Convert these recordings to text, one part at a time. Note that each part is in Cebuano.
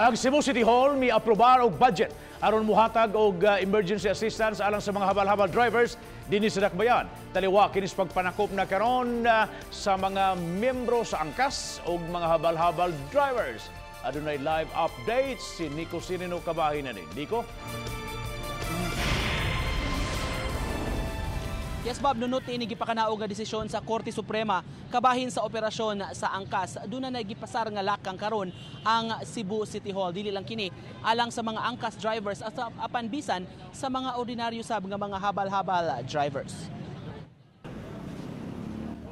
Ang Cebu City Hall mi-aprobar og budget aron muhatag og emergency assistance alang sa mga habal-habal drivers dinhi sa Dakbayan. Taliwa kini sa pagpanakop na karon sa mga miyembro sa angkas og mga habal-habal drivers. Adunay live updates si Nico Sirino kabahin na ni. Nico? Yes, Bob, nunot ni gipakanaog nga desisyon sa Korte Suprema kabahin sa operasyon sa angkas. Doon na nagipasar nga lakang karon ang Cebu City Hall. Dili lang kini alang sa mga angkas drivers at apan bisan sa mga ordinaryo sab nga mga habal-habal drivers.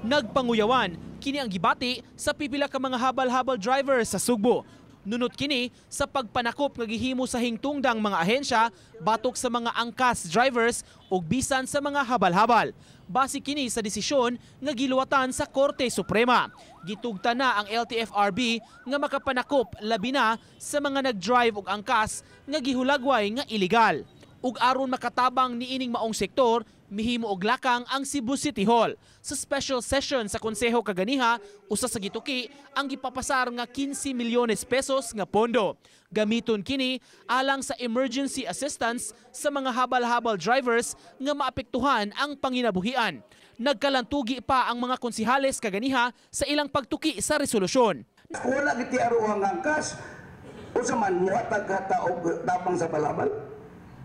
Nagpanguyawan kini ang gibati sa pipila ka mga habal-habal drivers sa Sugbo. Nunot kini sa pagpanakop nga gihimo sa hingtungdang mga ahensya batok sa mga angkas drivers ug bisan sa mga habal-habal. Base kini sa desisyon nga giluwatan sa Korte Suprema. Gitugtan na ang LTFRB nga makapanakop labi na sa mga nag-drive og angkas nga gihulagway nga illegal. Ug aron makatabang niining maong sektor, mihimo og lakang ang Cebu City Hall. Sa special session sa Konseho kaganiha, usa sa gituki ang gipapasar nga 15 milyones pesos nga pondo. Gamiton kini alang sa emergency assistance sa mga habal-habal drivers nga maapektuhan ang panginabuhian. Nagkalantugi pa ang mga konsihales kaganiha sa ilang pagtuki sa resolusyon. Wala giti aruang angkas, usa man muhatag hata og tabang sa balabal.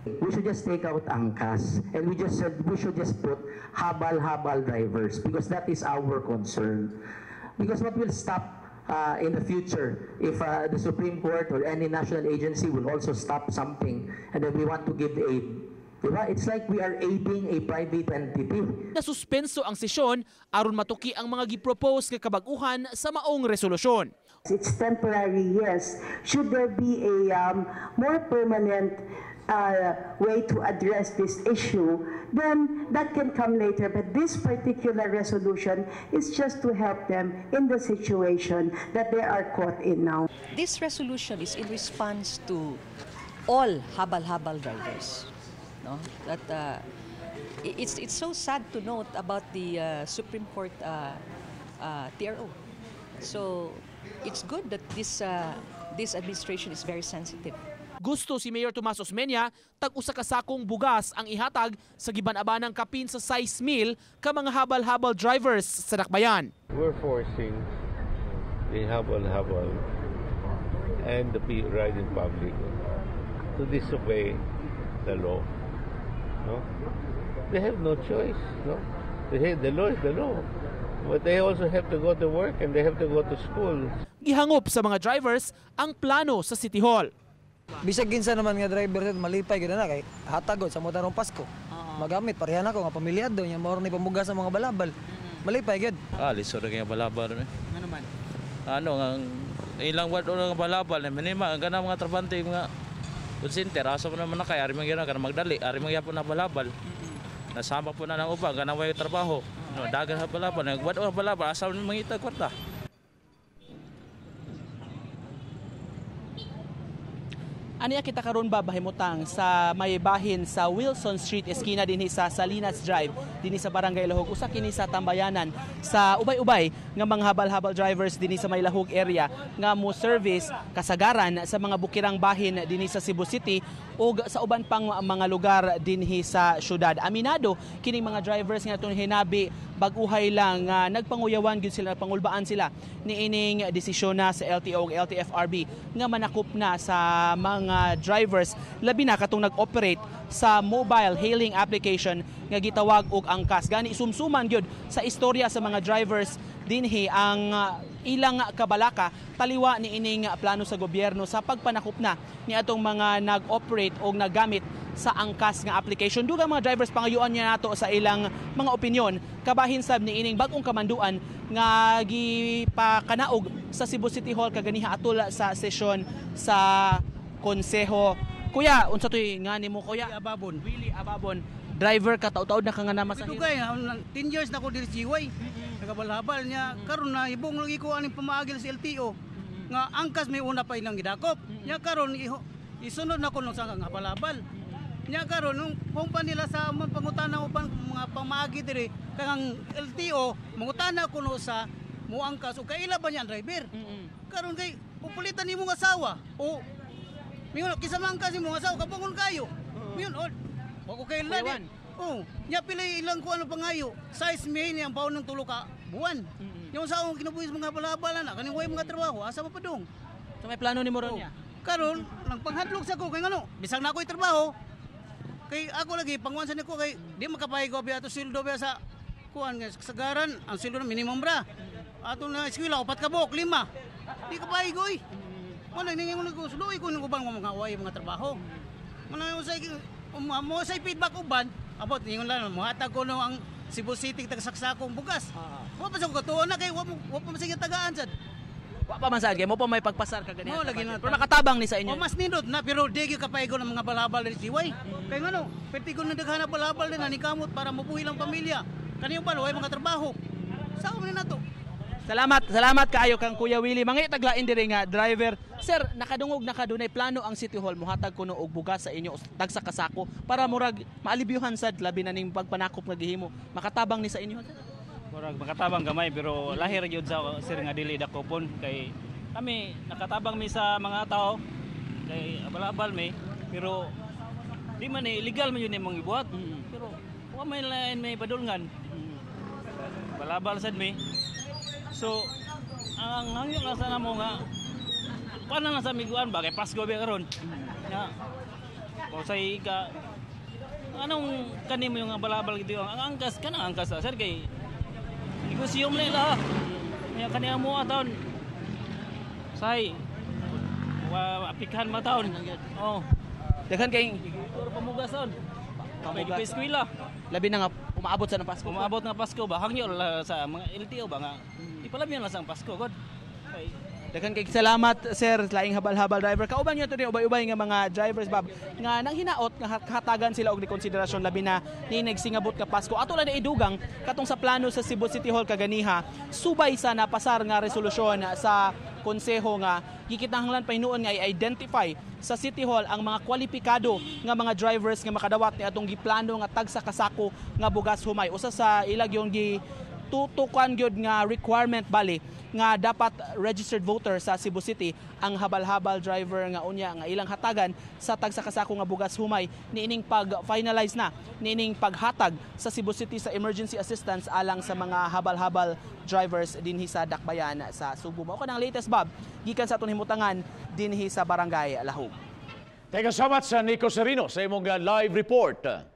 We should just take out angkas and we just said we should just put habal-habal drivers because that is our concern. Because what will stop in the future if the Supreme Court or any national agency will also stop something and then we want to give aid? Diba? It's like we are aiding a private entity. Nasuspenso ang sesyon aron matuki ang mga gipropose nga kabag-uhan sa maong resolusyon. It's temporary, yes. Should there be a more permanent way to address this issue, then that can come later. But this particular resolution is just to help them in the situation that they are caught in now. This resolution is in response to all habal-habal drivers. No? That it's so sad to note about the Supreme Court TRO. So it's good that this administration is very sensitive. Gusto si Mayor Tomas Osmeña tag-usa ka sakong bugas ang ihatag sa giban-abanang kapin sa 6 mil ka mga habal-habal drivers sa Dakbayan. We're forcing the habal-habal and the riding public to disobey the law. No? They have no choice. No? They say the law is the law. But they also have to go to work and they have to go to school. Gihangop sa mga drivers ang plano sa City Hall. Bisag kinsa naman nga driver malipay gid na kay hatagod sa mo tarong Pasko. Magamit parehan ako nga pamilyado nya mao ni pamugas sa mga balabal. Malipay gid. Lisod ra kay balabal ni. Ano man? Ano nga ilang wad nga balabal ni minima ang kanang mga trabante mga konsenter asa man naman na kay ari man gyud kana magdali, ari man gyapon na balabal. Nasama po na ng uban kanang way trabaho. No, dagan sa balabal, nagwad og balabal asa man mangita kwarta. Aniya kita karon ba bahimutang sa may bahin sa Wilson Street eskina dinhi sa Salinas Drive dinhi sa Barangay Lahug. Usa kini sa tambayanan sa ubay-ubay nga mga habal-habal drivers dinhi sa may Lahug area nga mo service kasagaran sa mga bukirang bahin dinhi sa Cebu City ug sa uban pang mga lugar dinhi sa syudad. Aminado kining mga drivers nga atong hinabi bag-uhay lang nga nagpanguyawan gyud sila, pangulbaan sila niining desisyon na sa LTO ug LTFRB nga manakop na sa mga drivers labi na katong nag-operate sa mobile hailing application nga gitawag og angkas. Gani sumsuman gyud sa istorya sa mga drivers dinhi ang ilang kabalaka taliwa niining plano sa gobyerno sa pagpanakop na ni atong mga nag-operate o naggamit sa angkas nga application. Dugang mga drivers pangayuan niya nato sa ilang mga opinyon kabahin sab niining bag-ong kamanduan nga gipakanaog sa Cebu City Hall kaganiha atol sa sesyon sa Konseho. Kuya, unsa toy nga nimo kuya? Willie Ababon. Willie Ababon, driver ka taud-taud na ka nga namasahero. Dugay, 10 years na ko diri sa GY. Nagabalhabal niya karon na hibong lagi ko aning pamaagil sa LTO. Nga angkas may una pa ilang gidakop. Nya karon isunod na ko nung sa nga balabal. Nya karon nung kung pa nila sa pangutana uban mga pamaagi diri kay ang LTO mangutana kuno sa muangkas o kaila ba niya ang driver. Karon kay O pulitan imong asawa. O mingon kinsa man kasi imong asawa kabangon kayo. Mingon oh, wa ko kailan. Oh, nya pila ilang ko ano pangayo. Size me niya ang baon ng 3 ka buwan. Yung sa akong kinabuhi sa mga balabala na kaning way mga trabaho, asa pa padung. So may plano nimo ron niya. Karon nagpanghadlok sa ko kay ngano, bisag na ako'y trabaho, kay ako lagi pangwan sa niko kay di makapaygo biya ato sweldo biya sa kuan nga kasagaran ang sweldo na minimum ra. Ato na eskwela 4 ka buok, 5. Di ka paygo oy. Wala ningon ko suloy ko ning uban mga way mga trabaho. Muna usay mo say feedback uban about ningon lang mohatag ko no ang Cebu City tagsaksakong bugas. Wa pa sa ko katuo na kay wa pa man tagaan sad. Wa pa man sad kay mo pa may pagpasar ka ganihan. Mo, lagi na. Pero nakatabang ni sa inyo. O mas nindot na pero di gyud kapaygo ng mga balabal ni Siway. Kay ngano, perti ko na daghan na balabal din ni kamot para mabuhi lang pamilya. Kaniyo ba way mga trabaho. Sao man nato? Salamat, salamat kaayo kang Kuya Willie. Mga itaglain diri nga driver. Sir, nakadungog na kadunay plano ang City Hall mohatag kuno og bugas sa inyo tagsa ka sako para murag maalibyuhan sad labi na ning pagpanakop nga gihimo. Makatabang ni sa inyo, sir? Murag makatabang gamay pero lahir gyud sa sir nga dili dakopon kay kami nakatabang mi sa mga tao kay abal-abal mi pero di man ni illegal man yun imong ibuhat pero wa may lain may padulngan balabal sad mi. So ang hangyo lang sana mo nga kuan lang sa miguan ba kay Pasko ba karon nga kung say ka anong kanimo yung balabal gito ang angkas kana angkas sir kay negosyo mo nila. Kaya kaniya mo taon. Say wa apikhan ma taon. Oh. Daghan kay puro pamugas taon. Pamugas. Pwede eskwela. Labi na nga umaabot sa ng Pasko. Umaabot nga Pasko ba hangyo la sa mga LTO ba nga ipalabyan lang sa Pasko god. Kay Daghan kay salamat, sir, laing habal-habal driver. Kauban niyo to ni ubay-ubay nga mga drivers bab nga nang hinaot nga hatagan sila og konsiderasyon labi na ni nagsingabot ka Pasko. Ato lang na idugang katong sa plano sa Cebu City Hall kaganiha subay sa napasar nga resolusyon sa konseho nga gikinahanglan pa hinuon nga i-identify sa City Hall ang mga kwalipikado nga mga drivers nga makadawat ni atong giplano nga tagsa kasako nga bugas humay. Usa sa ilag yung gi tutukan gyud nga requirement bali nga dapat registered voter sa Cebu City ang habal-habal driver nga unya nga ilang hatagan sa tagsa kasako nga bugas humay niining pag-finalize na niining paghatag sa Cebu City sa emergency assistance alang sa mga habal-habal drivers dinhi sa Dakbayan sa Subo. Mao kanang latest bab gikan sa atong himutangan dinhi sa Barangay Lahug. Thank you so much, Nico Serino, sa imong live report.